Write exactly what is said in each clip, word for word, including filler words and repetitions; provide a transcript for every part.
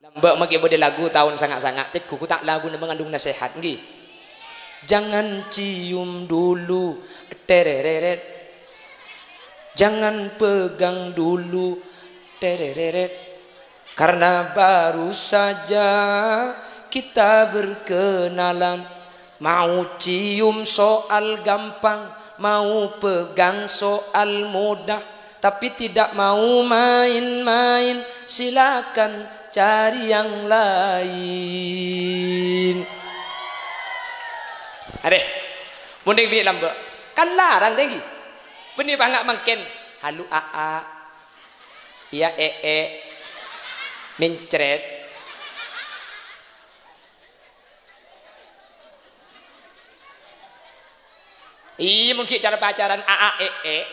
Lambâ' makè bâdâ lagu taon sanga'-sanga', tèngghu ku ta' laguna mangandung nasehat, ngghi. Jangan cium dulu, terereret. Jangan pegang dulu, terereret. Karena baru saja kita berkenalan. Mau cium soal gampang, mau pegang soal mudah, tapi tidak mau main-main, silakan cari yang lain. Arè, mon bi' lambâ', kan larang tèngghi. Bânnè panga' mangkèn, halu aa, iyâ ee, mencret. Iyâ, mon ghi' cara-pacaran aa ee.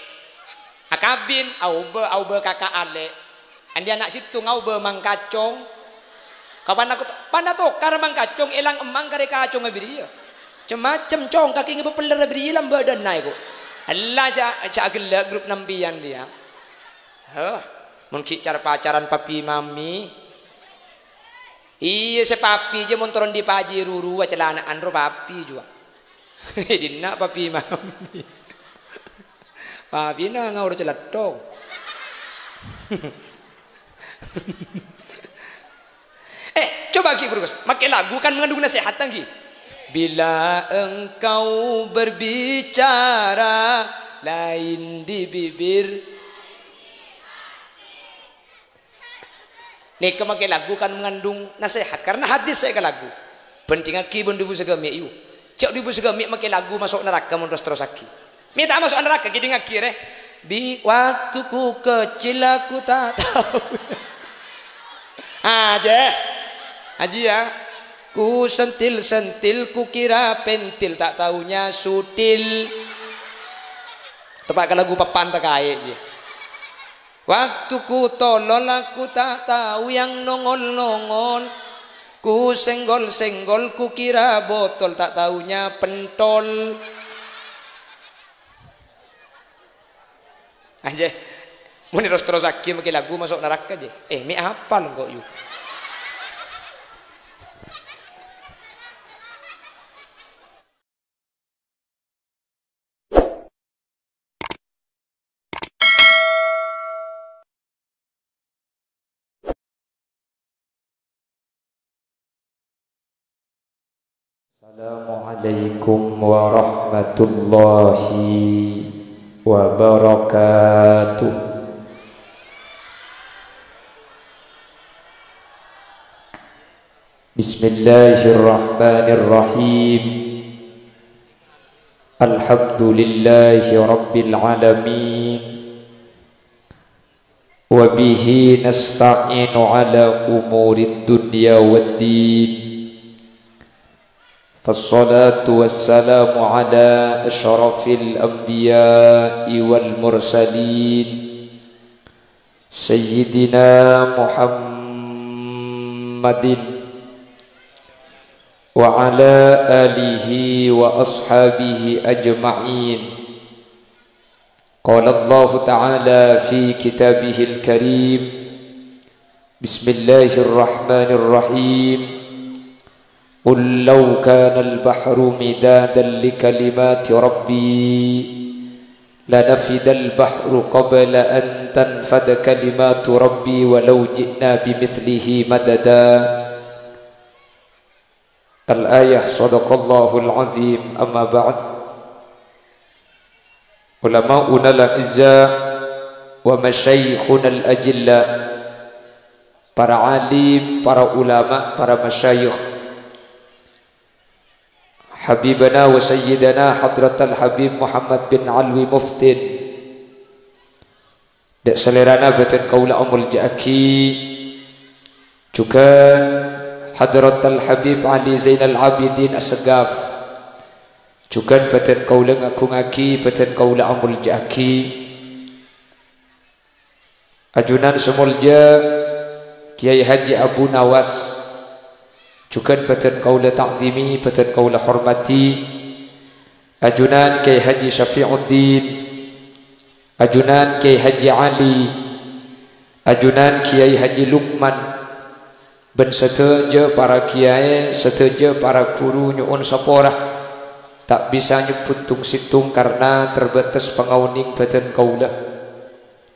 Akabin, aobâ, aobâ kaka alè'. Andi' ana' sèttong aobâ mang kacong. Kapan aku to-, pan atokar mang kacong, èlang emmang karè kacongnga bâriyâ. Cem-macem cong kakè ngèbâ peller bâriyâ lambâ' dâ' enna' èko. Ella ja-, ja' ghellâ' grup nampèyan rèya. Heh, mon ghi' cara-pacaran papi mami. Iyâ, sè papi jâ mon toron dhi' pajhi ru-ruwâ calana'an ro papi jhuwâ. Dhinna' papi mami. Papina ngaor calèthok. Eh, coba ghi' buru, Gus. Makè lagu kan mengandung nasihat, ngghi. Bila engkau berbicara, lain di bibir. Nèka makè lagu kan mengandung nasehat, karena hadis sè èkalagu. Bhândhingngaghi bân Dhibu Sagâmè', yu. Cè' Dhibu Sagâmè' makè lagu maso' naraka mon ros-terrossaghi. Mè' ta' maso' naraka, ghi dhingngaghi, rè. Bi-, waktu ku kecil aku tak tahu. Ah, jâ. Haji, ya. Ku sentil-sentil, ku kira pentil, tak taunya sutil. Tepa' ka lagu papan ta' kaè, jâ. Waktu ku tolol aku tak tahu yang nongol-nongol. Ku senggol-senggol ku kira botol tak taunya pentol. Anjè, mon ros-terrossaghi makè lagu maso' naraka jâ. Eh, mè' apal engko', yu. Assalamualaikum warahmatullahi wabarakatuh. Bismillahirrahmanirrahim. Alhamdulillahi rabbil alamin. Wa bihi nasta'inu ala umurid dunya waddin. Fassalatu wassalamu ala asyrafil anbiya'i wal mursalin. Sayyidina Muhammadin wa ala alihi wa ashabihi ajma'in. Qala Allahu ta'ala fi kitabihil karim, bismillahirrahmanirrahim. Qul law kanal bahru midadan li kalimati rabbi lanafidal bahru qabla an tanfada kalimatu rabbi walau ji'na bimithlihi madada. Al-ayah, sadaqallahul azim, amma ba'd. Ulama'unal a'izza wa masyayikhunal ajilla, para alim, para ulama, para masyayikh, habibana wa sayyidana hadratal habib Muhammad bin Alwi Muftin, dâ' salèrana bhâdhân kaulâ amolja'aghi, jhughân hadratal habib Ali Zainal Abidin Assegaf. Jhughân bhâdhân kaulâ ngagungaghi, bhâdhân kaulâ amolja'aghi. Ajunan sè molja Kyai Haji Abu Nawas, jhughân bhâdhân kaulâ ta'zimi, bhâdhân kaulâ hormadhi. Ajunan Kyai Haji Syafi'uddin, ajunan Kyai Haji Ali, ajunan Kyai Haji Lukman, Bân sadhâjâ para kiyaè, sadhâjâ para ghuru nyo'on sapora. Ta' bisa nyebbhut tong-sèttong karna terbatas pangaonèng bhâdhân kaulâ.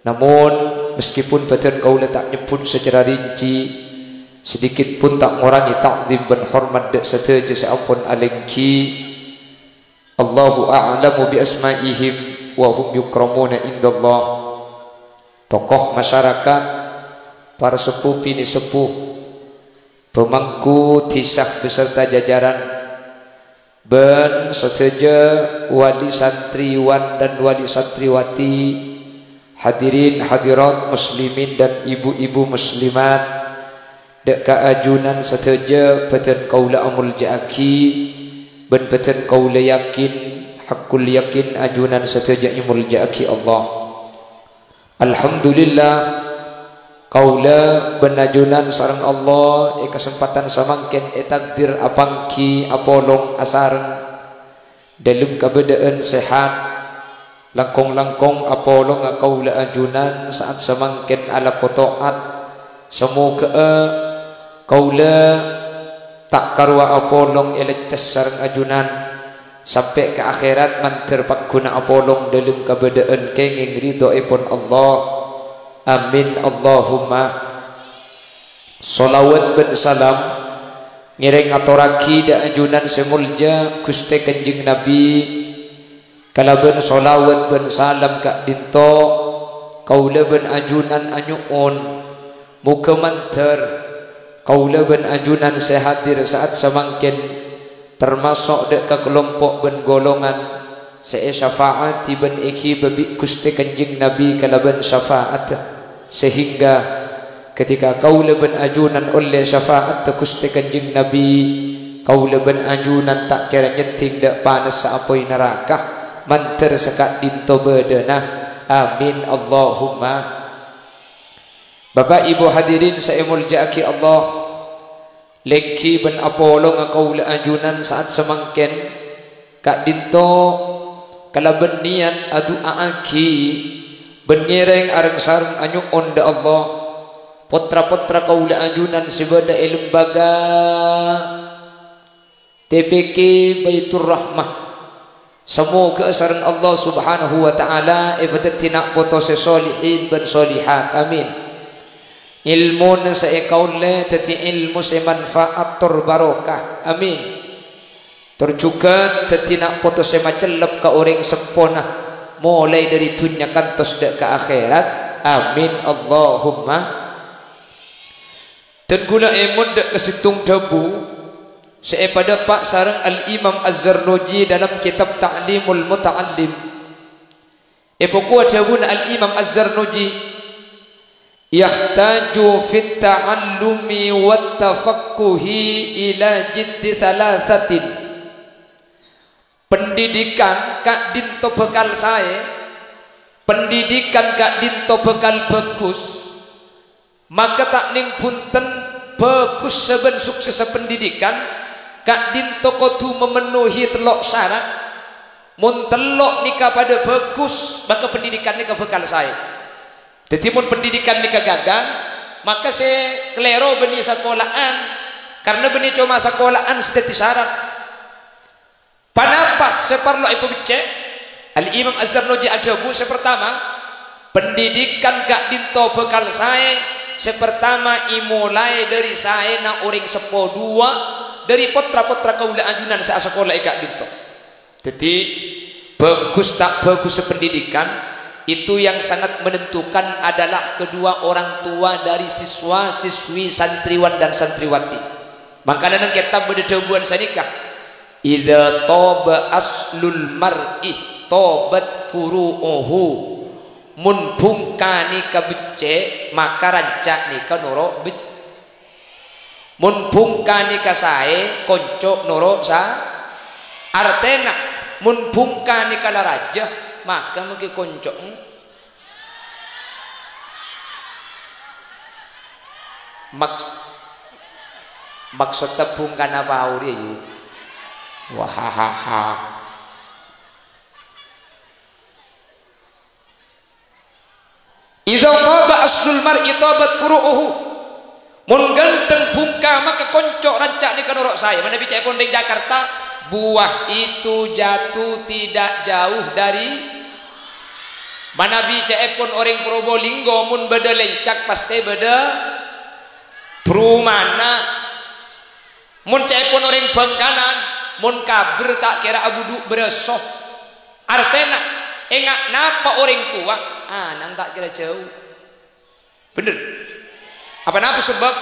Namon, meskipun bhâdhân kaulâ ta' nyebbhut sacara rinci, sedikit pun ta' ngorangè ta'zim bân hormat dâ' sadhâjâ sè ampon alèngghi. Allahu a'lamu bi asma'ihim wa hum yukramuna indallah. Tokoh masyarakat, para seppo binè' seppo, pemangku dhisa beserta jajaran, bân sadhâjâ wali santriwan dan wali santriwati, hadirin hadirat muslimin dan ibu-ibu muslimat, dâ' ka ajunan sadhâjâ bhâdhân kaulâ amolja'aghi, bân bhâdhân kaulâ yakin, haqqul yakin ajunan sadhâjâ èmolja'aghi Allah. Alhamdulillah, kaulâ bân ajunan sareng Allah è kasempadhân samangkèn ètakdir apangghi apolong asareng dâlem kabâdâ'ân sehat. Langkong-langkong apolonga kaulâ ajunan sa'at samangkèn alako to'at. Samoghâ'â kaulâ ta' karowa apolong èleccès sareng ajunan, sampè' ka akhèrat mandhâr pagghuna apolong dâlem kabâdâ'ân kèngèng ridhoèpon Allah. Amin, Allahumma. Sholawat bân salam ngèrèng ngatorraghi dâ' ajunan sè molja Ghustè Kanjeng Nabi, kalabân sholawat bân salam ka'dinto, kaulâ bân ajunan anyo'on, moghâ mandhâr kaulâ bân ajunan sè hadir sa'at samangkèn, tamaso' dâ' ka kalompo' bân golongan sè èsyafaati bân èghibâ bi' Ghustè Kanjeng Nabi kalabân syafaat, sehingga ketika kaulâ bân ajunan ollè syafaat Ghustè Kanjeng Nabi, kaulâ bân ajunan ta' kèra nyèddhing dâ' panassa apoy naraka, mandhâr saka'dinto bâdâna. Amin, Allahumma. Bapa', Ibu, hadirin sè èmolja'aghi Allah, lèngghi bân apolonga kaulâ ajunan sa'at samangkèn, ka'dinto kalabân niyat adu'a'aghi bân ngèrèng areng-sareng anyo'on dâ' Allah, pottra-pottra kaulâ ajunan sè bâdâ è lembaga T P K Baitur Rahmah. Samoghâ sareng Allah Subhanahu wa Ta'ala èpadhâddhi na' poto sè solihin bân solihat. Amin. Èlmona sè èkaollè dhâddhi èlmo sè manfaat tor barokah. Amin. Tor jhughân dhâddhi na' poto sè macellep ka orèng seppona, molaè dâri dhunnya kantos dâ' ka akhèrat. Amin, Allahumma. Dan ghulâ èmot dâ' ka sèttong dhâbu sè èpadâpa' sareng Al-Imam Az-Zarnuji dalam kitab Ta'limul Muta'allim. Èpokowâ dhâbuna Al-Imam Az-Zarnuji, "Yahtaju fit ta'allumi wat tafaqquhi ila jiddi thalathatin." Pendidikan ka'dinto bhâkal saè, pendidikan ka'dinto bhâkal bhâghus, maka ta' nèng bhunten bhâghus sabân suksessa pendidikan, ka'dinto kodhu mamennuhi tello' syarat. Mon tello' nèka padâ bhâghus, maka pendidikan nèka bhâkal saè. Dhâddhi, mon pendidikan nèka ghâghâl, maka sè kalèro bânnè sakola'an, karna bânnè coma sakola'an sè dhâddhi syarat. Ponapa sè parlo èpabeccè'? Al-Imam Az-Zarnuji adhâbu, sè partama, pendidikan ka'dinto bhâkal saè, sè partama èmolaè dâri saèna orèng seppo, duwâ', dâri pottra-pottra kaulâ ajunan sè asakola è ka'dinto. Dhâddhi, bhâghus ta' bhâghussa pendidikan, itu yang sangat menentukan adalah kedua orang tua dari siswa-siswi santriwan dan santriwati. Mangkana neng kètab bâdâ dhâbuwân sanèka, "Idza taba aslul mar'i, tabat furu'uhu." Mon bhungka nèka beccè', maka ranca' nèka noro' bec-, mon bhungka nèka saè, konco' noro' sa-, artèna, mon bhungka nèka la rajâ, maka mangkè konco'. Maks-, maksoddhâ bhungkana paur, yâ, yu. Wahahaha. "Idza taba aslul mar'i tabat furu'uhu." Mon ghântheng bhungka maka konco ranca' nèka noro' saè. Manabi ca'èpon rèng Jakarta, "Buah itu jatuh tidak jauh dari," manabi ca'èpon orèng Probolinggo, "Mon bâdâ lèncak, pastè bâdâ brumana." Mon ca'èpon orèng Bhângkalan, "Mon kabâr ta' kèra abhudhu' bârâso." Artèna, enga' napa orèng towa, ana'na ta' kèra jhâu. Bhender? Apa napa sabâb?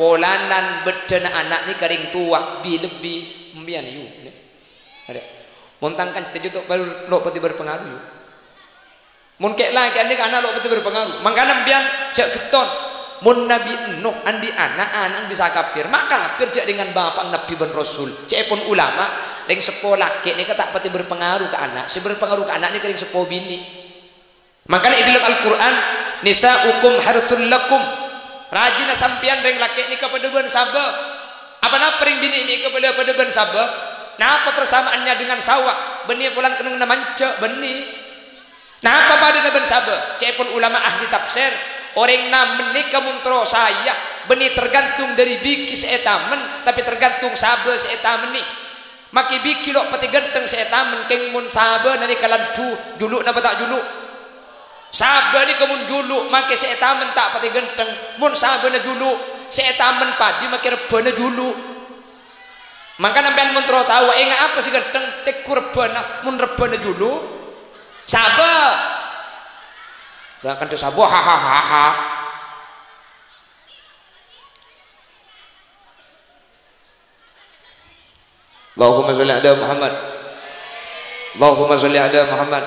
Polana bâddhâna ana' nèka rèng towa, bi-, lebbi empèyan, yu. Mon tang kanca jhâ' to' lo' patè berpengaruh, yu. Mon kè'-lakè'an nèka ana' lo' patè berpengaruh. Mangkana empèyan jhâ' ghetton. Mon Nabi Nuh andi' ana', ana'na bisa kafir. Ma' kafir jhâ' dengan bapa' Nabi bân Rasul. Ca'èpon ulama, rèng seppo lakè' nèka ta' patè berpengaruh ka ana'. Sè berpengaruh ka ana' nèka rèng seppo binè'. Mangkana è dâlem Al-Qur'an, "Nisa'ukum harsul lakum." Rajina sampèyan rèng lakè' nèka padâ bân sabâ. Apa napa rèng binè' nèka padâ, padâ bân sabâ? Napa persama'annya dengan sawah? Bânnè polana kennengnganna manjhâ, bânnè. Napa padâna bân sabâ? Ca'èpon ulama ahli tafsir, orèng namen nèka mon terro saè, bânnè tergantung dâri bighi sè ètamen, tapè tergantung sabâ sè ètamennè. Makè bighi lo' patè ghântheng sè ètamen, kèng mon sabâna nèka landhu, julu' napa ta' julu'? Sabâ nèka mon julu', makè sè ètamen ta' patè ghântheng. Mon sabâna julu', sè ètamen paḍi makè rebbhâna julu'. Mangkana sampèyan mon terro tao, enga' apa sè ghântheng, tèngghu rebbhâna, mon rebbhâna julu', sabâ. Lah, kan sabâ, ha, ha, ha, ha. Allahumma sholli ala Muhammad. Allahumma sholli ala Muhammad.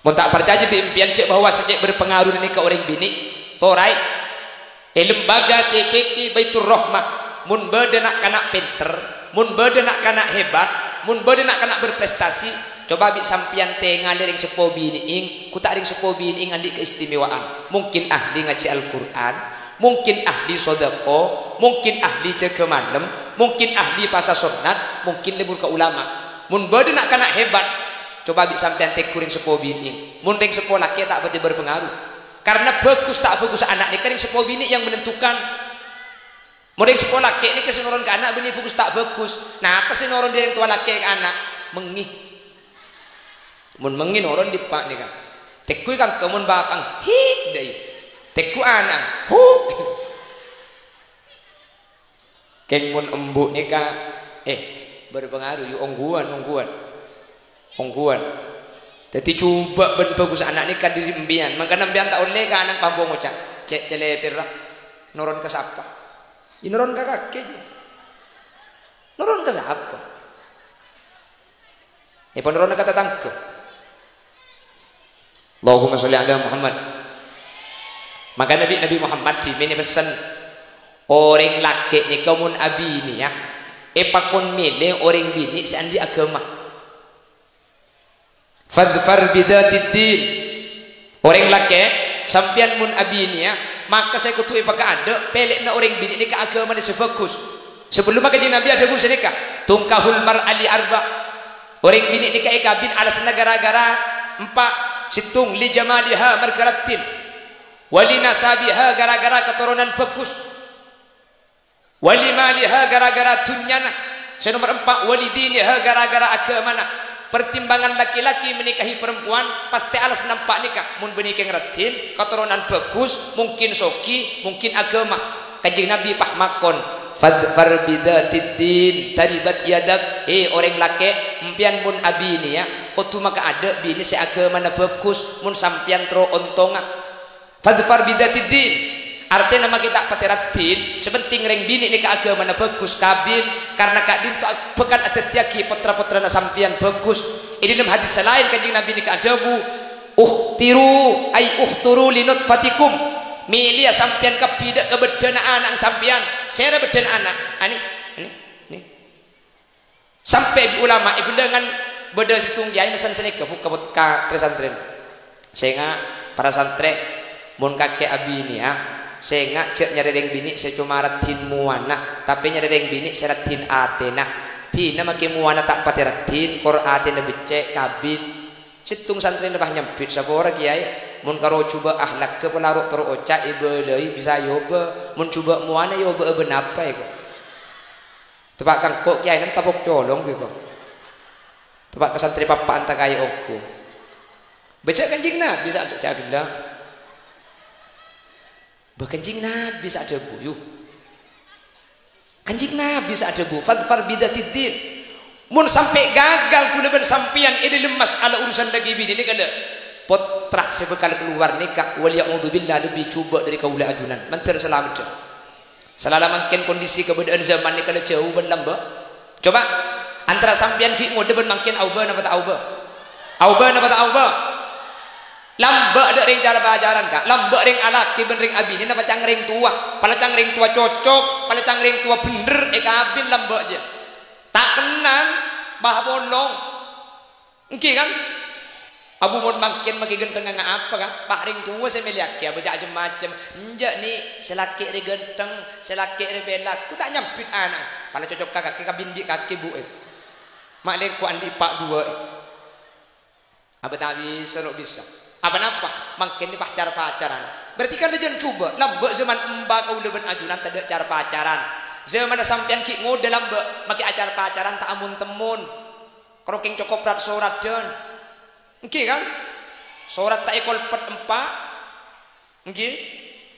Mon ta' parcajâ bi' empèyan cè' bahwa sè cè' berpengaruh nèka orèng binè', toraè. È lembaga T P Q Baitur Rahmah, mon bâḍâ na'-kana' pènter, mon bâḍâ na'-kana' hebat, mon bâḍâ na'-kana' berprestasi, coba bi' sampèyan tèngalè rèng seppo binè'èng, ghu ta' rèng seppo binè'èng anḍi' keistimewaan. Mungkin ahli ngajhi Al-Qur'an, mungkin ahli sodako, mungkin ahli jâgâ malem, mungkin ahli pasa sonnat, mungkin lebur ka ulama. Mon bâḍâ na'-kana' hebat, coba bi' sampèyan tèngghu rèng seppo binè'èng. Mon rèng seppo lakè' ta' patè berpengaruh. Karena bagus ta' bagus ana' nèka rèng seppo binè' yang menentukan. Mon rèng seppo lakè' nèka sè noron ka ana' bânnè bagus ta' bagus. Napa sè noron ḍâri rèng towa lakè' ka ana'? Mengngè. Mon mengngè noron ḍippa' nèka. Tèngghu kanto mon bapa'na, hik, ḍâi. Tèngghu ana'na, huk. Kèng mon embu' nèka, eh, berpengaruh, yu, ongghuwân, ongghuwân. Ongghuwân. Dhâddhi jhubâ' bân bagus ana' nèka ḍâri empèyan. Mangkana empèyan ta' ollè ka ana' pampo ngoca', "Cè', cèlèpèr ra. Noron ka sapa?" Iyâ, noron ka kakè. Noron ka sapa? Èpon noron ka tatangghâ. Allahumma sholli ala Muhammad. Maka Nabi, Nabi Muhammad dhimèn pessen, orèng lakè' nèka mon abinèya, èpakon mèlè orèng binè' sè anḍi' aghâma. Fadfar bidzatid din. Orèng lakè', sampèyan mon abinèya, maka sè kodhu èpakaḍâ', pèlèna orèng binè' nèka aghâmana sè bhâghus. Sabellumma Kanjeng Nabi adhâbu sanèka, "Tungkahul mar'a li arba'." Orèng binè' nèka èkabin alasanna ghârâ-ghârâ empa', sèttong, "Li jamaliha," marghâ raddhin, "wa li nasabiha," ghârâ-ghârâ katoronan bhâghus, "wa li maliha," ghârâ-ghârâ dhunnyana, sè nomer empa', "wa li diniha," ghârâ-ghârâ aghâmana. Pertimbangan laki-laki menikahi perempuan, pastè alasanna empa' nèka. Mon bânnè kèng raddhin, katoronan bhâghus, mungkin soghi, mungkin aghâma. Kanjeng Nabi pas makon, "Fadfar bidzatid din, taribat yadak." Hè, orèng lakè', empèyan mon abinèya, kodhu makaḍâ' binè sè aghâmana bhâghus, mon sampèyan terro ontongnga. "Fadfar bidzatid din." Artèna makè ta' patè raddhin, sè pentèng rèng binè' nèka aghâmana bhâghus, kabin, karna ka'ḍinto bhâkal adhâddhiyâghi pottra-pottrana sampèyan bhâghus. È ḍâlem hadis sè laèn Kanjeng Nabi nèka adhâbu, "Ukhtiru, ay ukhtiru li nutfatikum." Mèlèya sampèyan kabbhi ḍâ' ka bâḍḍhâna ana'na sampèyan. Sèra bâḍḍhâna ana'? Anè, anè, anè. Sampè' bi' ulama è Bellângan bâḍâ sèttong kèyaè messen sanèka, Bu, ka, ka trè-santrèna. Sènga', para santrè, mon kakè abinèya, sènga' jhâ' nyarè rèng binè' sè coma raddhin mowana, tapè nyarè rèng binè' sè raddhin atèna. Dhina makè mowana ta' patè raddhin, kor atèna beccè', kabin. Sèttong santrèna pas nyambit, "Sapora, Kèyaè?" Mon karo jhubâ' akhlakka pola ro' terro oca' èbâlâi bisa èobâ. Mon jhubâ' mowana èobâ'â bân apa èko? Teppa' kangko' kèyaèna tapok colong bi' ko. Teppa' ka santrè pappa'an ta' kaè ongghu. Bâca Kanjeng Nabi sa-, jhâ' ghellâ'. Bâ Kanjeng Nabi sè adhâbu, yu. Kanjeng Nabi sè adhâbu, "Fadfar bidzatid din." Mon sampè' gagal kaulâ bân sampèyan è dhâlem mas'ala urusan lakè binè nèka, la, pottra sè bhâkal kalowar nèka, wal ya'udzubillah, lebbi jhubâ' dhâri kaulâ ajunan. Mandhâr salamedhâ. Salala mangkèn kondisi kabâdâ'ân zaman nèka la jhâu bân lambâ'. Coba, antara sampèyan ghi' ngodâ bân mangkèn aobâ napa ta' aobâ? Aobâ napa ta' aobâ? Lambâ' dâ' rèng car-pacaran, Ka'. Lambâ' rèng alakè bân rèng abinè napa ca'na rèng towa? Pala ca'na rèng towa cocok, pala ca'na rèng towa bhendher èkabin lambâ' jâ. Ta' kennal, bâ polong. Èngghi, kan? Abu mon mangkèn makè ghântengnga apa, Ka'? Bâ rèng towa sè mèlèyaghi, abâ cè' cem-macem. Enjâ', Ni', sè lakè' rè ghânteng, sè lakè' rè pèlak. Ko ta' nyambit ana'. Pala cocok ka kakè, kabin bi' kakè, Bu, è. Ma' lèngko' andi' pa' duwâ', è. Apa ta' bisa, lo' bisa. Apa napa? Mangkèn nè pas car-pacaran. Berarti kan lajân coba, lambâ' zaman emba kaulâ bân ajunan tadâ' car-pacaran. Zamanna sampèyan ghi' ngodâ lambâ', makè acar-pacaran ta' amon-temmon. Karo kèng cokop rat-soradhân. Èngghi, kan? Sorat ta' èkolpet empa'. Èngghi,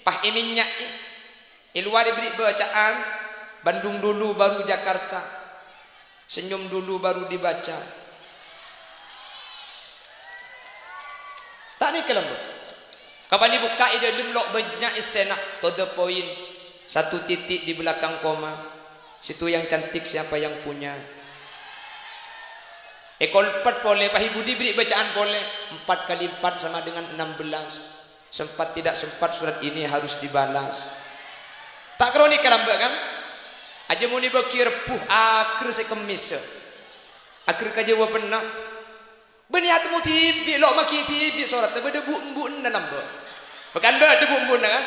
pas èmènnya'è. È lowar èberri' bâcaan, "Bandung dulu baru Jakarta. Senyum dulu baru dibaca." Ta' nèka, lambâ'. Kapan èbukka' è dhâlem lo' bânnya' èssèna, to the point. Satu titik di belakang koma. Situ yang cantik siapa yang punya. Èkolpet polè, pas è budi berri' bâcaan polè. Empat kali empat sama dengan enam belas. Sempat tidak sempat surat ini harus dibalas. Ta' karo nèka lambâ', kan? Ajâ mon èbâghi Rebbhu, aghâr sè Kemmissa. Aghâr kajâwâbhânna. Bânnè atemmo dhibi', lo' maghi dhibi' soratta, bâdâ bu'-embu'na lambâ'. Bâ kan bâdâ bu'-embu'na, kan?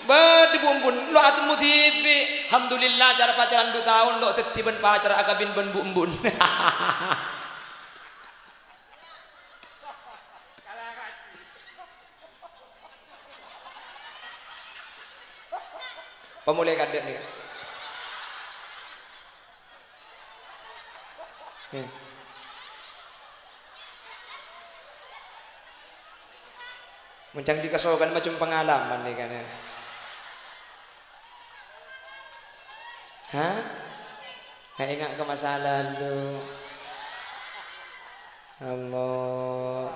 Bâdâ bu'-embu'na, lo' atemmo dhibi'. Alhamdulillah, car-pacaran du taon, lo' dhâddhi bân pacarra akabin bân bu'-embu'na. Pamolè kadâ' nèka. Nih. Mon ca'na kasokan macem pengalaman nèka, nah. Hah? Enga' ka masa lalu. Allah.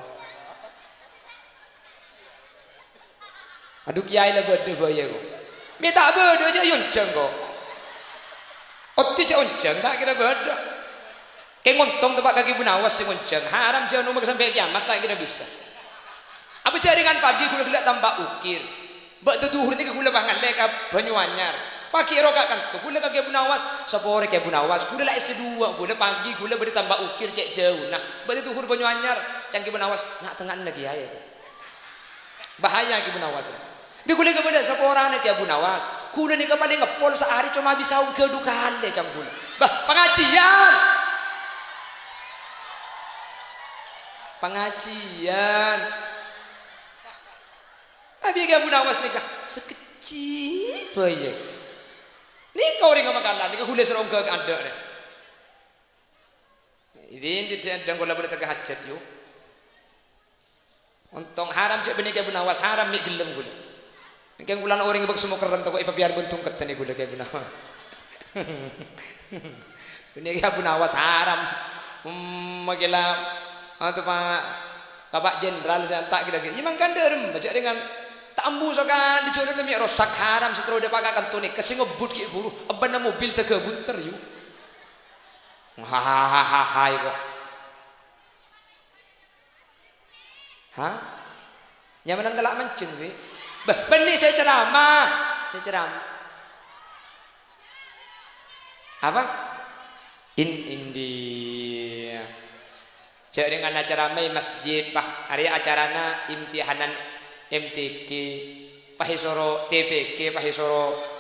Adhu, kèyaè la bâdâ bhâi, ko. Mè' ta' bâdâ jâ' èyonjhâng, ko. Oddhi jâ' onjhâng, ta' kèra bâdâ. Kèng ontong teppa' ka Kè Bu Nawas sè ngonjhâng. Haram jâ' nomer sampè' kèyamat, ta' kèra bisa. Apa jâringan pagi ghulâ ghellâ' tamba' ukir. Bâkto dhuhur nèka ghulâ pas ngallè ka Banyuanyar. Pagi èroka' kanto, ghulâ ka Kè Bu Nawas. Saporè Kè Bu Nawas, ghulâ la S dua, ghulâ pagi ghulâ bâdâ tamba' ukir cè' jâuna. Bâkto dhuhur Banyuanyar, can Kè Bu Nawas, na'-tengnga'anna kèyaè, ko. Bahaya Kè Bu Nawas. Bi' ghulâ kabâlâ saporana Kè Abu Nawas. Ghulâ nèka palèng ngèpol saarè coma bisa ongghâ du kalè, can ghulâ. Bâh, pangajiyân! Pangajiyân. Abi Kè Abu Nawas nèka sakejjhi' bhâi. Nèka orèng makalan, nèka ghulâ soro ongghâ ka'andhâ' rè. Idin dhâddhi endang kaulâ bâdâ teka hajat, yu. Ontong haram cè' bânnè Kè Abu Nawas, haram mè' ghellem ghulâ. Mangkèn kaulâ orèng bâk sè mokerrem tako' èpabiyar bân tongkeddhân ghulâ Kè Abu Nawas. Bânnè Kè Abu Nawas haram. Hmm, makèla, anu, Pak, Bapak Jenderal sè anta' ghulâ. Iyâ mangkana dhârem, jâ' rèngan ta' ambu sokan di jâlân mè' rosak, haram sè terro dâpa' ka kanto nèka sè ngobbhut ghi' buru, ebbhânna mobil dâgâ bunter, yu. Hahaha, iko. Hah? Nyamanan kala' manjeng, wi? Bâh, bânnè sè ceramah. Sè ceramah. Apa? In, India. Jâ' rèng ana ceramah è masjid, pas arèya acarana imtihanan M T Q. Pas èsoro T P Q, pas èsoro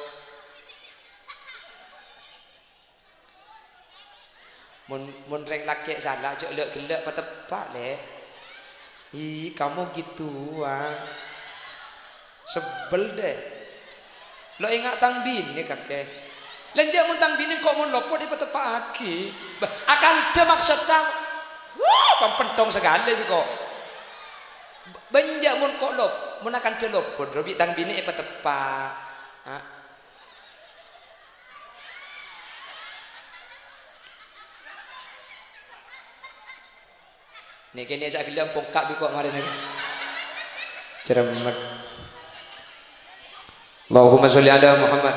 Mon, mon rèng lakè' sala, jâ' ghellâ'-ghellâ' pateppa', Lè'. Ih, kamu gitu, ah. Sebel deh. Lo enga' tang binè, kakè. Lah, enjâ' mon tang binè kok mon lopot èpateppa'aghi. Bah, akantha maksodda. Wah, pampentong sakalè kok. Bânjâ' mon kok lop-, mon akantha lopot, ro bi' tang binè èpateppa'. Ah. Nèkè nè' jâ' ghellâ' pongka' bi' kok marèna. Cermet. Allahumma sholli ala Muhammad.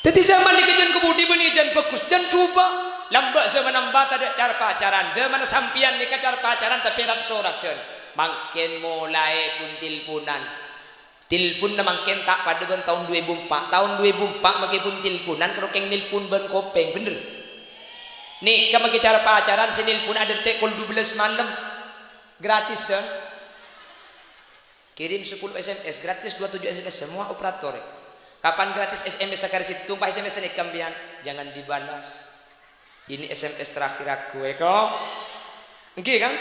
Dhâddhi, zaman nèka jân kabudi bânnè jân bhâghus, jân jhubâ'. Lambâ' zaman amba' tadâ' car-pacaran. Zaman sampèyan nèka car-pacaran tapè rat-sorat, jân. Mangkèn molaè pon-telponan. Telponna mangkèn ta' padâ bân taon du èbu empa'. Taon du èbu empa' makè pon-telponan, karo kèng nelpon bân kopèng, bhender? Nèka makè car-pacaran sè nelpon adântè' kol dubellâs malem. Gratisan. Kirim sapolo S M S, gratis dua puluh tujuh S M S, semua operator. Kapan gratis S M S sakarè sèttong, pas S M S nèka sampèyan, jangan dibalas. Ini S M S terakhir aku, èko. Èngghi, kan?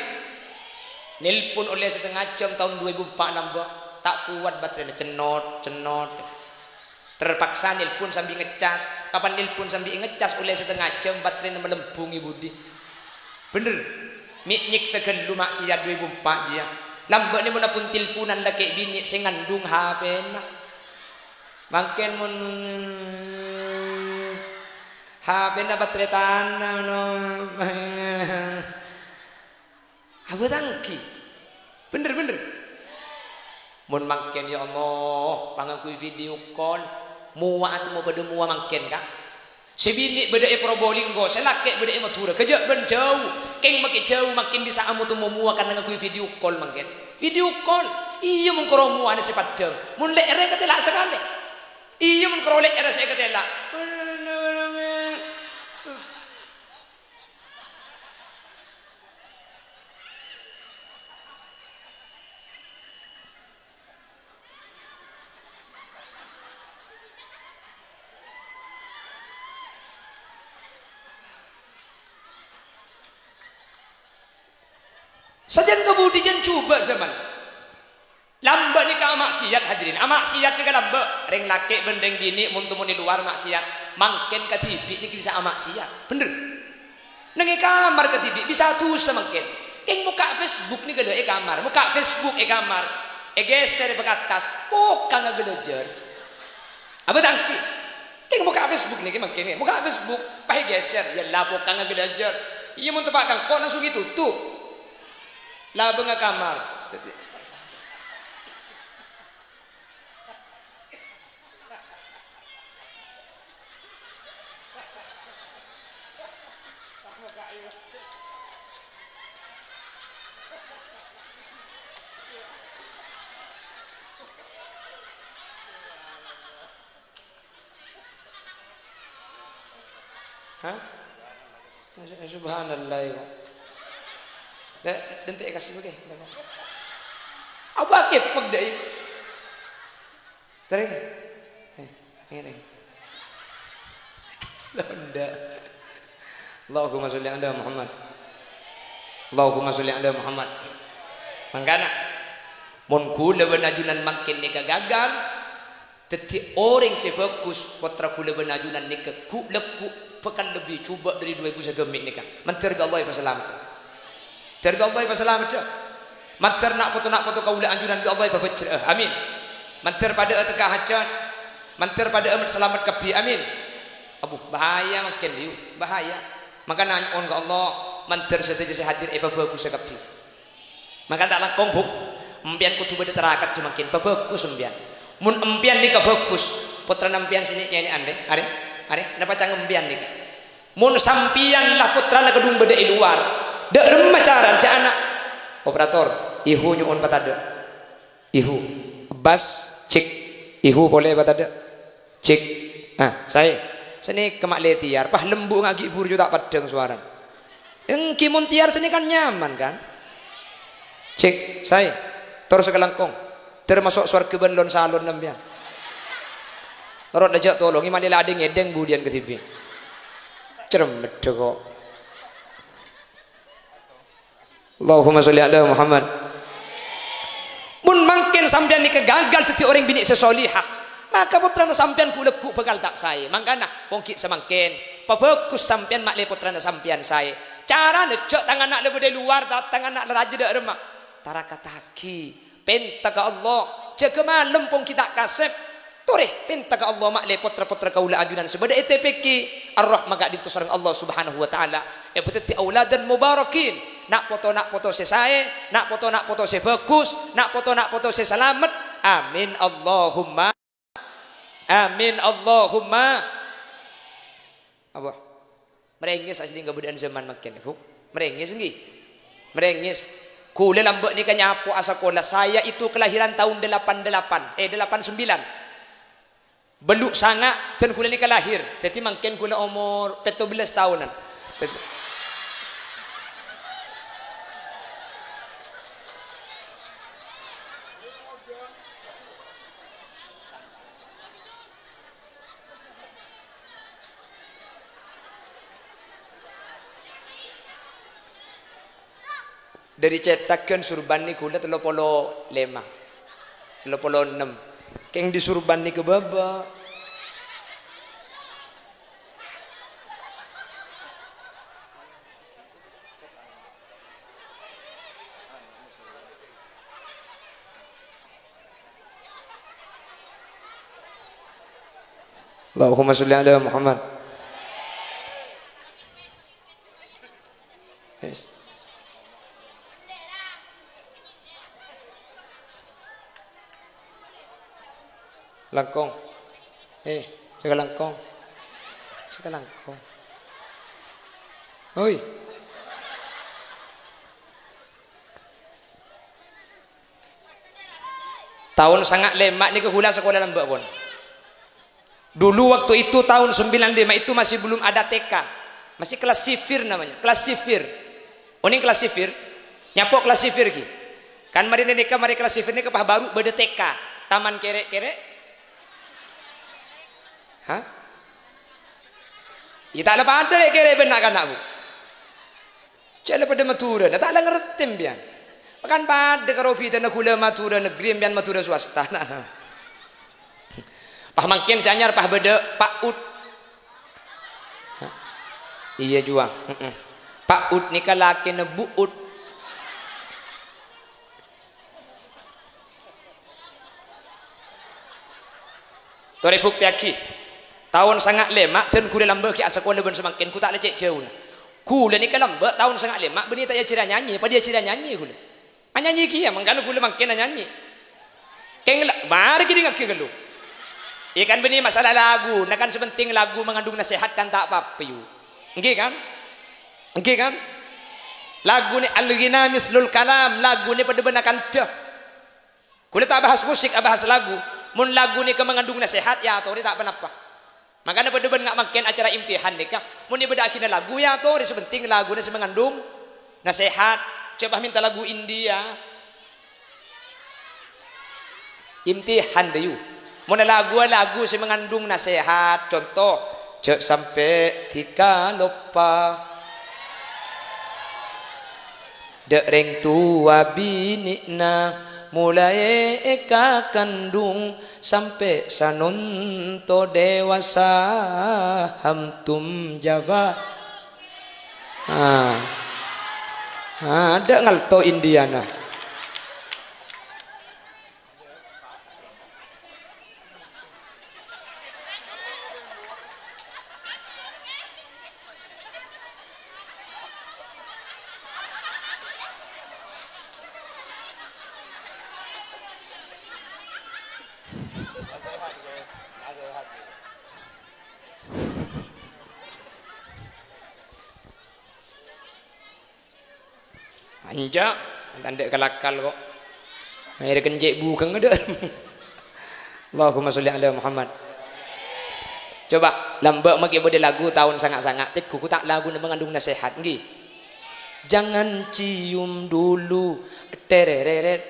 Nelpon ollè satengnga jam taon du èbu empa' lambâ'. Ta' kowat baterèna, cennot, cennot. Terpaksa nelpon sambi ngecas. Kapan nelpon sambi ngecas ollè satengnga jam, baterèna malembung è budi. Bhender? Mi' nyèksa ghâllu maksiat du èbu empa' jiyâ. Lambâ' nè mon pon-telponan lakè' binè' sè ngandung H P-na. Mangkèn mon H P-na baterè tana, no. Abâ' tanggi. Bhender, bhender. Mon mangkèn, ya Allah, pangangghuy video call. Mowa atemmo padâ mowa mangkèn, Ka'. Sè binè' bâdâ è Probolinggo, sè lakè' bâdâ è Madhurâ, ghâjâ' bân jâu. Kèng makè jâu mangkèn bisa'a motemmo mowa karna ngangghuy video call mangkèn. Video call. Iyâ, mon karo mowana sè paddhâng. Mon lè'èrra èkatèla' sakalè. Iyâ, mon karo lè'èrra sè èkatèla'. Sajân kabudi jân jhubâ' zaman. Lambâ' nèka amaksiat, hadirin. Amaksiat nèka lambâ'. Rèng lakè' bân rèng binè' mon temmo è lowar maksiat. Mangkèn kadhibi' nèka bisa amaksiat. Bhender? Neng è kamar kadhibi' bisa dhusa mangkèn. Kèng mokka' Facebook nèka lho è kamar. Mokka' Facebook è kamar. Èghèsèr è bâkattas. Pokangnga ghâlâjâr. Abâ' tanggi. Kèng mokka' Facebook nèka mangkèn. Mokka' Facebook. Pas èghèsèr. Yâ la pokangnga ghâlâjâr. Iyâ mon teppa' kangko' langsung ètotop. Labângnga kamar. Dhâddhi, Hah? Subhanallah, ya. Dek, dentek kasih oke. Apa kepek dek? Terus? Eh, ini. Londa. Allahumma sholli ala Muhammad. Allahumma sholli ala Muhammad. Mangkana, mon kaulâ bân ajunan mangkèn nèka gagal, dhâddhi orèng sè bhâghus, pottra kaulâ bân ajunan nèka ghu'-lagghu' bhâkal lebbi jhubâ' dhâri du èbu sagâmè' nèka. Mandhâr bi' Allah èpasalamet. Mandhâr bi' Allah èpasalamet, jâ. Mandhâr na' poto-na' poto kaulâ ajunan bi' Allah èpabhâjhrâ'â. Amin. Mandhâr padhâ'â tekka hajhât. Mandhâr padhâ'â salamet kabbhi. Amin. Abu, bahaya mangkèn, Yu. Bahaya. Mangkana nyo'on ka Allah, mandhâr sadhâjâ sè hadir èpabhâghusâ kabbhi. Maka ta' langkong, Bu. Empèyan kodhu bâdâ tarakat jâ mangkèn. Pabhâghus empèyan. Mon empèyan nèka bhâghus, pottrana empèyan sè nyè'-nyè'nè'an, rè? Arè? Arè? Napa ca'na empèyan nèka? Mon sampèyan la pottrana kadhung bâdâ è lowar, dâ' remma carana, ca'na? Operator, ihu nyo'on patadâ'. Ihu. Bas, cek. Ihu polè patadâ'. Cek. Ah, saè. Sanèka ma' lè tèyar, pas lembu' nga' ghi' burju ta' peddhâng sowarana. Èngghi mon tèyar sanèka kan nyaman, kan? Cek, saè. Tor sakalangkong. Termasuk sowarghâ bân lon-salonna empèyan. Norot la jâ' tolongè, ma' lè la adheng-ngèdheng budiyân kadhibi'. Cermeddhâ kok. Allahumma sholli ala Muhammad. Mon mangkèn sampèyan nèka gagal dhâddhi orèng binè' sè sholihah, maka pottrana sampèyan ghu'-lagghu' bhâkal ta' saè. Mangkana, pongghi' samangkèn, pabhâghus sampèyan ma'lè pottrana sampèyan saè. Carana jhâ' tang ana' la bâdâ è lowar, ta-, tang ana' la rajâ dâ' remma. Tarakattaghi, pènta ka Allah, jâgâ malem pongghi ta' kasèp. Torè, pènta ka Allah ma'lè pottra-pottra kaulâ ajunan sè bâdâ è T P Q, arrohma ka'dinto sareng Allah Subhanahu wa Ta'ala. Èpadhâddhi auladan mubarakin, na' poto-na' poto sè saè, na' poto-na' poto sè bhâghus, na' poto-na' poto sè salamet. Amin, Allahumma amin, Allahumma. Apa? Marèngès asli kabâdâ'ân zaman mangkèn, Bu. Marèngès, ènggi? Marèngès. Kaulâ lambâ' nèka nyapo asakola. Saya itu kelahiran tahun delapan delapan, eh, delapan sembilan. Bâllu' sanga' dân kaulâ nèka lahir. Dhâddhi mangkèn kaulâ omor pètto bellâs taonan. Dhâddhi Dâri cèthagghân surban nèko kaulâ tello polo lèma, tello polo ennem. Kèng dâri surban nèko bâbâ. Allahumma sholli ala Muhammad. Yes. Langkong. Eh, sakalangkong. Sakalangkong. Oi. Taon sanga' lèma' nèko kaulâ sakola lambâ', pon. Dulu waktu itu tahun sembilan lima itu masih belum ada T K. Masih kelas sifir namanya, kelas sifir. Onèng kelas sifir? Nyapo kelas sifir ghi. Kan marè nèka, marè kelas sifir nèka pas bhuru bâdâ T K. Taman kèrè'-kèrè'. Hah? Iyâ ta' la padâ rè'-kèrè' bân na'-kana', Bu. Cè' la padâ Madhurâna, ta' la ngartè empèyan. Kan padâ karo bhidhâna kaulâ Madhurâ negeri, empèyan Madhurâ swasta. Pas mangkèn sè anyar pas bâdâ Pak Ut. Iyâ, juwâ. Heeh. Pak Ut nèka lakèna Bu Ut. Torè buktèyaghi. Taon sanga' lèma' dân kaulâ lambâ' ghi' asakola bân samangkèn, ghu ta' la cè' jhâuna. Kaulâ nèka lambâ' taon sanga' lèma' bânnè ta' èajhâri anyanyè, padâ èajhâri anyanyè kaulâ. Anyanyè kèya, mangkana kaulâ mangkèn anyanyè. Kèng la-, marè kèdingngaghi ghâllu. Iyâ kan bânnè masalah lagu, nah kan sè pentèng lagu mangandung nasehat kan ta' apa-apa, yu. Ènggi kan? Ènggi kan? Laguna al-ghina mislul kalam, laguna padâ bân akandhâ. Kaulâ ta' bahas musik, abahas lagu. Mon lagu nèka mangandung nasehat, èyatorè ta' ponapa. Mangkana padâ bân nga' mangkèn acara imtihan nèka. Mon èbâdâ'aghina lagu, èyatorè, sè pentèng laguna sè mangandung nasehat. Coba mènta lagu India. Imtihan, dâ, yu. Mon lagu, lagu sè mangandung nasehat, conto, "Jhâ' sampè' dhika loppa." Dâ' rèng towa binè'na molaè èkakandhung sampè' sanonto dewasa, hamtum jawa. Ah. Ah, dâ' ngalto Indiana. Enjâ', tandhâ kalakal ko'. Maèr kencè' bukeng adâ'. Allahumma sholli ala Muhammad. Coba, lambâ' makè bâdâ lagu taon sanga'-sanga', tèggu ghu ta' laguna mangandung nasehat, ènggi. Jangan cium dulu, terereret.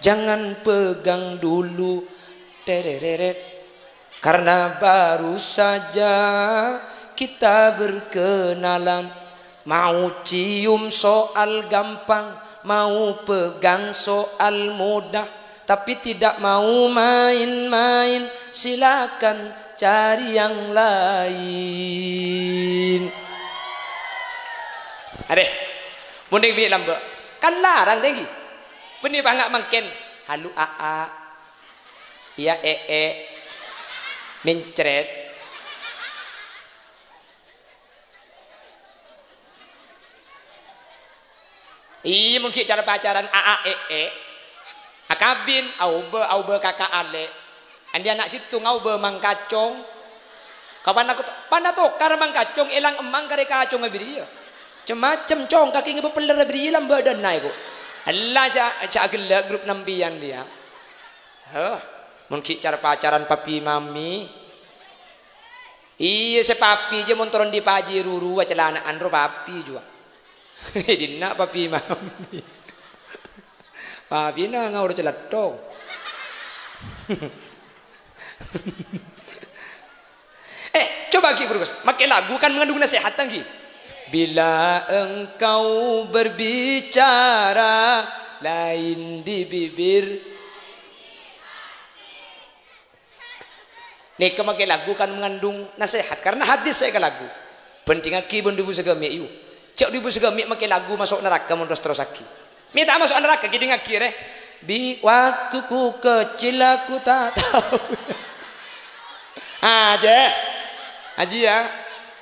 Jangan pegang dulu, terereret. Karena baru saja kita berkenalan. Mau cium soal gampang, mau pegang soal mudah, tapi tidak mau main-main, silakan cari yang lain. Arè, mon dhing bi' lambâ', kan larang tèngghi. Bânnè panga' mangkèn, halu aa, iyâ ee, mencret. Iyâ, mon ghi' cara-pacaran aa ee, akabin, aobâ, aobâ kaka alè'. Andi' ana' sèttong aobâ mangkacong. Kapan aku to-, pan atokar mangkacong, èlang emmang karè kacongnga bâriyâ. Cem-macem cong kakè ngèbâ pellèr bâriyâ lambâ' dâna èko. Ella ja-, ja ghellâ' grup nampèyan rèya. Heh, mon ghi' cara-pacaran papi mami. Iyâ, sè papi jâ mon toron dipajhi ru-ruwâ calana'an ro papi jâ. È dinna' papi mami. Papina ngaor calèthok. Eh, coba ghi' bungkus. Makkè lagu kan mengandung nasihat, tanggi. Bila engkau berbicara lain di bibir. Nèka makkè lagu kan mengandung nasihat, karena hadis sè èkalagu. Bhândhingngaghi bân dhibu' sagâmè', yu. Jhâ' dhibu' sagâmè' makkè lagu maso' naraka mon ros-terrossaghi. Mè' ta' maso' naraka, ghi dhingngaghi, rè. Di waktuku kecil aku tak tahu. Ah, jè. Aji, ya.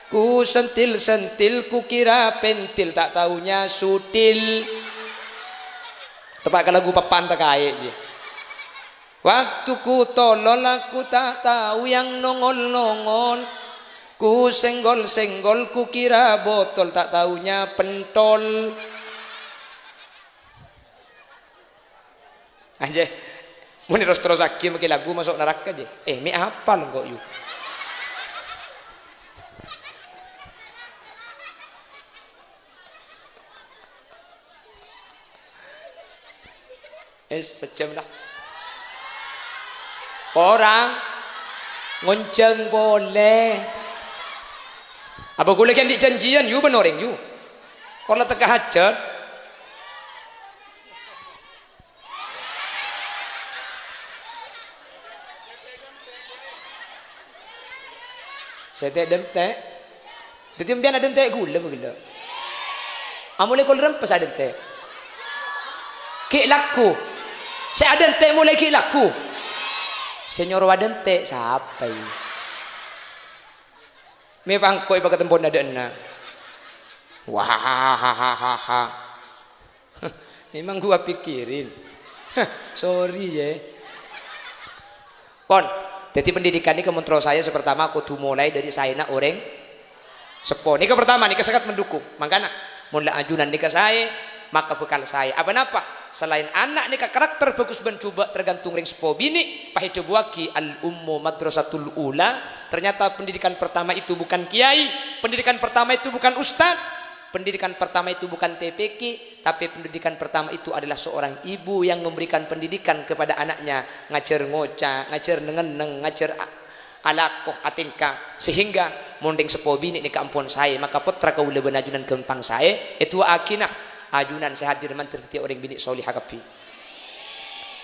Ku sentil-sentil, ku kira pentil, tak taunya sutil. Tepa' ka lagu papan ta' kaè, jè. Waktuku tolol, aku tak tahu yang nongol-nongol. Ku senggol-senggol, ku kira botol, tak taunya pentol. Anjè, mon ros-terrossaghi makkè lagu maso' naraka, jè. Eh, mè' apal engko', yu. Eh, sajjhâm la. Ora. Ngonjhâng polè. Apa ghulâ ghi' andi' janjian, yu, bân orèng, yu. Kor la tekka hajhât. Sè tè'-dântè'. Dhâddhi sampèyan adântè' ghulâ, ghellâ'. Amolè kol rempes adântè'. Ghi' lagghu. Sè adântè' molaè ghi' lagghu. Sè nyoro adântè' sapa, yâ? Mè' pangko' èpakatempona dâ' enna'. Wahahahahaha. Memang gua pikirin. Sorry, ya. Pon, jadi pendidikan ini menurut saya, sè pertama kudu mulai dari saèna orèng seppo. Nèka pertama, nèka sangat mendukung. Mangkana, mon la ajunan nèka saè, maka bhâkal saè. Apa napa? Selain ana' nèka karakter bagus bân jhubâ' tergantung rèng seppo binè', pahèdhâbuwâghi al-ummu madrasatul ula. Ternyata pendidikan pertama itu bukan kiai, pendidikan pertama itu bukan ustad, pendidikan pertama itu bukan T P Q, tapi pendidikan pertama itu adalah seorang ibu yang memberikan pendidikan kepada anaknya, ngajhâr ngoca', ngajhâr neng-enneng, ngajhâr a-, alako, atèngka, sehingga mon rèng seppo binè' nèka ampon saè, maka pottra kaulâ bân ajunan ghâmpang saè, èdu'aaghina ajunan sè hadir mandhâr dhâddhiyâ orèng binè' soleha kabbhi.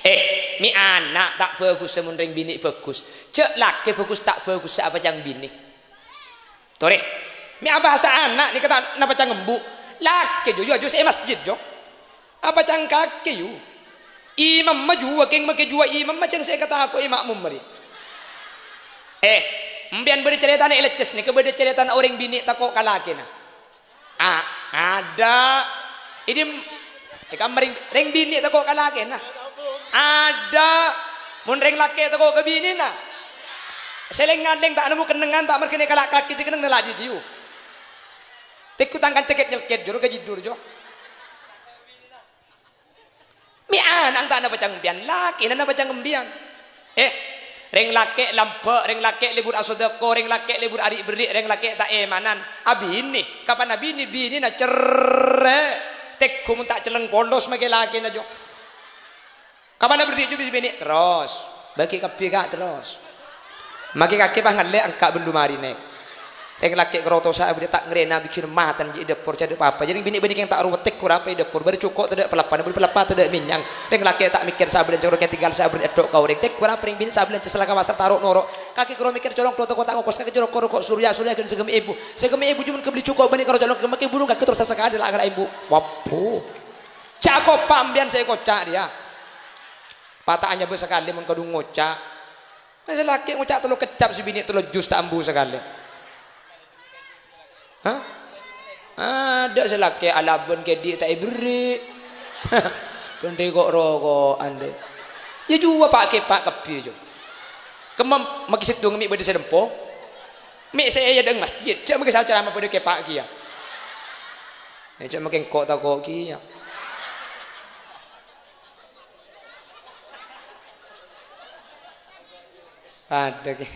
Eh, mè' ana' ta' bhâghussa mon rèng binè' bhâghus. Jhâ' lakè bhâghus ta' bhâghussa apacang binè'. Torè, mè' abhâsa ana' nèka ta' napacang embu'. Lakè, jhu, jhu, jhu sè è masjid, jhu. Apacang kakè, yu. Imamma jhuwâ, kèng makè jhuwâ imamma jhân sè èkatako'è ma'mumma rè. Eh, empèyan bâdâ carètana è Leces nèka, bâdâ carètana orèng binè' tako' ka lakèna. A-, ada. Ini, eh, kamma rèng, rèng binè' tako' ka lakèna. Ada. Mon rèng lakè' tako' ka binèna. Sè lèng-ngalèng ta' nemmo kennengngan, ta' marghâna èkala' kakè jhâ' kennengnganna la jhijhiyu. Tèkko tangkan cèkèt nyèlkèt, jhuru ka jiddur, jhu. Mè' ana'na ta' napacang empèyan, lakèna napacang empèyan. Eh, rèng lakè' lambâ', rèng lakè' lebur asodâko, rèng lakè' lebur ari'-berri', rèng lakè' ta' èmanan. Abinè, kapan abinè, binèna cerrè'. Tèggu mon ta' celleng polos makè lakèna, jhu. Kapan aberri', jhu, bi' binè, terros. Bâgi kabbhi, Ka', terros. Makè kakè pas ngallè, engka' bân lumari, Nèk. Rèng lakè' karoto sabâdhâ ta' ngarèna bhidhina matèn jâ' è dâpor, jâ' tadâ' pa-apa. Jârèng binè' bânnè kèng ta' ro wettek, ghun apa è dâpor, bâri' jhuko' tadâ' palappan, bâri' palappan tadâ' mènyang. Rèng lakè' ta' mèkkèr sabâdhâ jâ' ro kèng tèngghâl sabâdhâ è dâ' ka orèng. Tèk ghun apa rèng binè' sabâdhâ jâ' sala ka pasar ta' ro noro'. Kakè karo mèkkèr colong karoto ta' ngokos, kakè jâ' roko-roko surya, surya ghân sèghâmè èbu. Sèghâmè èbu jhuman kabbhi jhuko' bânnè karo colong ghâmma kè bulung kakè tor sasakalè la' ngala' èbu. Wabbu. Jâ' kopa' empèyan sè èkoca' rèya. Pata'an nyabâ sakalè mon kadhung ngoca'. Sè lakè' ngoca' tello keccap, sè binè' tello jus ta' ambu sakalè. Hah? Adâ' sè lakè' alabân kèdhi' ta' èberri'. Bân roko'-roko'an, dhi. Yâ jhuwa pa'-kepa' kabbhi, jhu. Kemma makè sèttong mè' bâdâ sè nempo. Mè' sè èyadâ'ân masjid, jâ' makè sè acaramah bâdâ kepa' kèya. Yâ, jâ' makè engko' tako' kèya. Adâ' kè.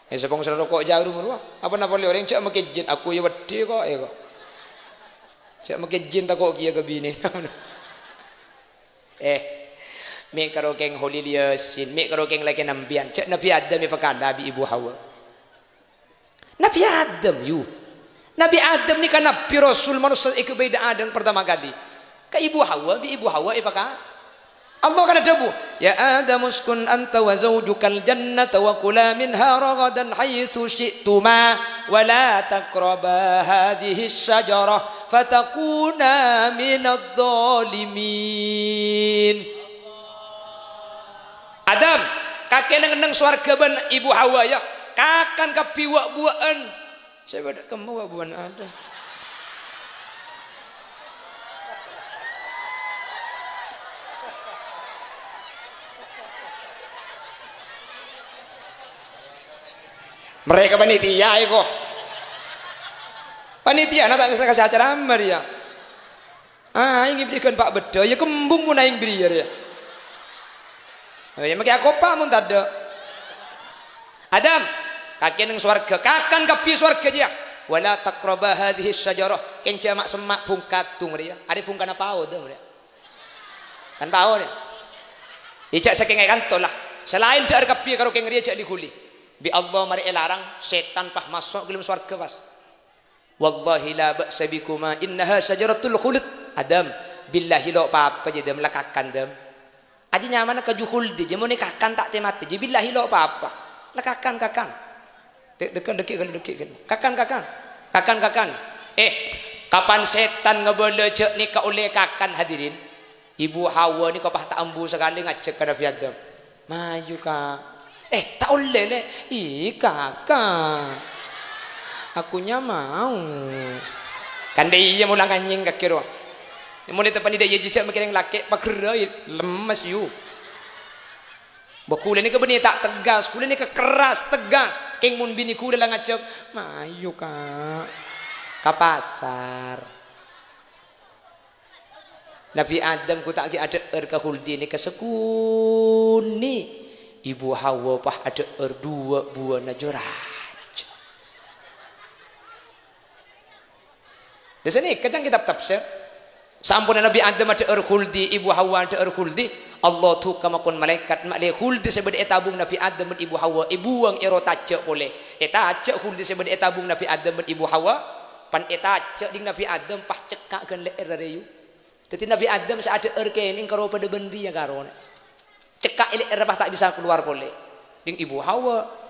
Eh, sè pong sè roko' jarum rowa. Apa napa lè orèng jâ' makè jin, aku yâ weddhi kok, yâ kok. Jâ' makè jin tako' kèya ka binè. Eh, mè' karo kèng Kholil Yasin, mè' karo kèng lakèna empèyan. Jâ' Nabbhi Adam èpakala bi' Ibu Hawa. Nabbhi Adam, yu. Nabbhi Adam nèka nabbhi rasul manossa èghâbây dâ' adâ'na partama kalè. Ka Ibu Hawa, bi' Ibu Hawa èpaka-, Allah kan adhâbu, "Ya Adam, uskun anta wa zaujukal jannata wa kula minha ragadan haitsu syi'tuma, wa la taqraba hadhihi syajarah fatakuna minadh dhalimin." Adam, kakè neng-enneng sowarghâ bân Ibu Hawa, yâ. Kakan kabbhi wa'-buwâ'ân. Sè bâdâ kemma wa'-buwâ'ân adâ'. Mereka panitia, iko. Panitia, na ta' bisa kasih acara, Maria. Ah, aèng èbârri'âghi pa' bâddhâ, yâ kembung mon aèng bârri'â rèya. Oh, yâ, makè akopa' mon tadâ'. Adam, kakè neng sowarghâ, kakan kabbhi sowarghâ jiyâ. "Wa la taqraba hadhihi syajarah." Kèng jâ' ma'-semma' bhungkadung rèya. Arè bhungkana pao dâ' rèya. Kan pao rèya. Ijâ' sakèng è kanto la. Salaèn dhâ'âr kabbhi karo kèng rèya jâ' li-ghuli. Bi' Allah marè èlarang, sètan pas maso' ghâlem sowarghâ pas. "Wallahi la ba'sa bikuma, innaha syajaratul khuld." Adam, billahi lo' pa-apa jiyâ, Dam, la kakan, Dam. Ajiyâ nyamana kaju khuldi, jiyâ mon èkakan ta' tè-matè, jiyâ billahi lo' pa-apa. La kakan, kakan. Te-, tekan dâgghi', kan dâgghi', kan. Kakan, kakan. Kakan, kakan. Eh, kapan sètan ngabâlâ jâ' nèka ollè kakan, hadirin? Ibu Hawa nèka pas ta' ambu sakalè ngajhâk ka Nabbhi Adam. "Mayu, Ka'." "Eh, ta' ollè, Lè'." "Ih, Kaka'. Aku nya mau." Kan dâ' iyâ mola nganyèng kakè rowa. Mon ètepa'na dâ' iyâ jhâ' makè rèng lakè', pagerrâ, lemmes, yu. Bâ, ghulâ nèka bânnè ta' tegas, ghulâ nèka kerras, tegas. Kèng mon binè ghulâ la ngajhâk, "Mayu, Ka'." Ka pasar. Nabbhi Adam ghu ta' ghi' adhâ'âr ka khuldi nèka sakonè'. Ibu Hawa pas adhâ'âr duwâ' buwâna jâ rajâ. Dâ' sanèka ca'na kitab tafsir. Samponna Nabbhi Adam adhâ'âr khuldi, Ibu Hawa adhâ'âr khuldi, Allah duka makon malaèkat, "Ma' lè khuldi sè bâdâ è tabung Nabbhi Adam bân Ibu Hawa èbuwâng èro tajhâ' polè." Ètajhâ' khuldi sè bâdâ è tabung Nabbhi Adam bân Ibu Hawa, pan ètajhâ' ding Nabbhi Adam pas cekka' ghân lè'èrra rèya. Dâddhi Nabbhi Adam sè adhâ'âr kènèng karo padâ bân rèya karona. Cekka' è lè'èrra pas ta' bisa kalowar polè. Ding Ibu Hawa.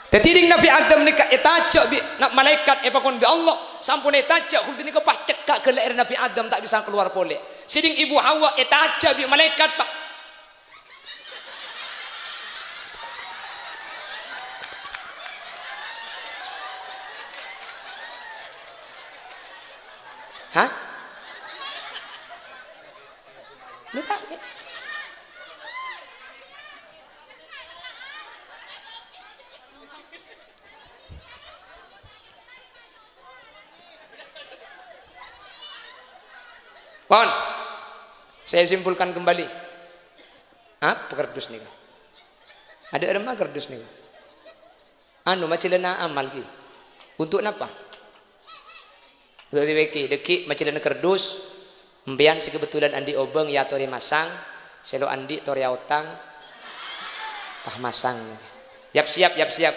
Dâddhi ding Nabbhi Adam nèka ètajhâ' bi' na-, malaèkat èpakon bi' Allah, sampon ètajhâ' khuldi nèka pas cekka' ghân lè'èrra Nabbhi Adam ta' bisa kalowar polè. Sè ding Ibu Hawa ètajhâ' bi' malaèkat, Pak. Hah? Lu ta', Pon. Saya simpulkan kembali. Apa kardus nèka? Adhâ'âr ma' kardus nèka? Anu, majhâlâna amal ghi. Untuk napa? Untuk dhi-, dâgghi' majhâlâna kardus. Empèyan sè kebetulan andi' obâng, yâ torè masang. Sè lo' andi' torè aotang. Pas masang. Yap siap, yap siap.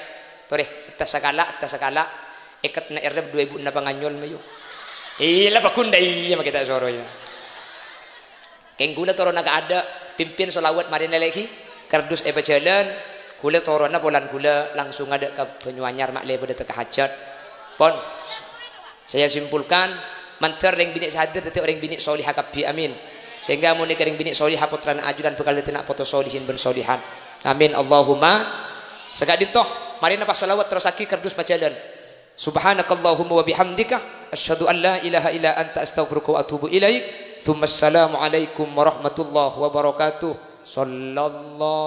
Torè, etta sakala', etta sakala'. Èketna èrep dhu èbu enna' panganyol mayu. Iyâ la paggun dâ' iyâ makè ta' soro yâ. Kèng ghulâ toronna ka adâ', pimpin sholawat marèna lèghi, kardus èpajhâlân, ghulâ toronna polana ghulâ langsung adâ' ka Banyuanyar ma' lè padâ teka hajat. Pon. Saya simpulkan, mandhâr rèng binè' sè hadir dhâddhi orèng binè' soleha kabbhi, amin. Sehingga mon èkarèng binè' soleha pottrana ajunan bhâkal dhâddhi na' poto solehin bân solehat. Amin, Allahumma. Saka'dinto, marèna pas sholawat terrossaghi kardus pajhâlân. Subhanakallahumma wa bihamdika, asyhadu an la ilaha illa anta, astaghfiruka wa atubu ilaik. Tsumma assalamualaikum warahmatullahi wabarakatuh. Sallallahu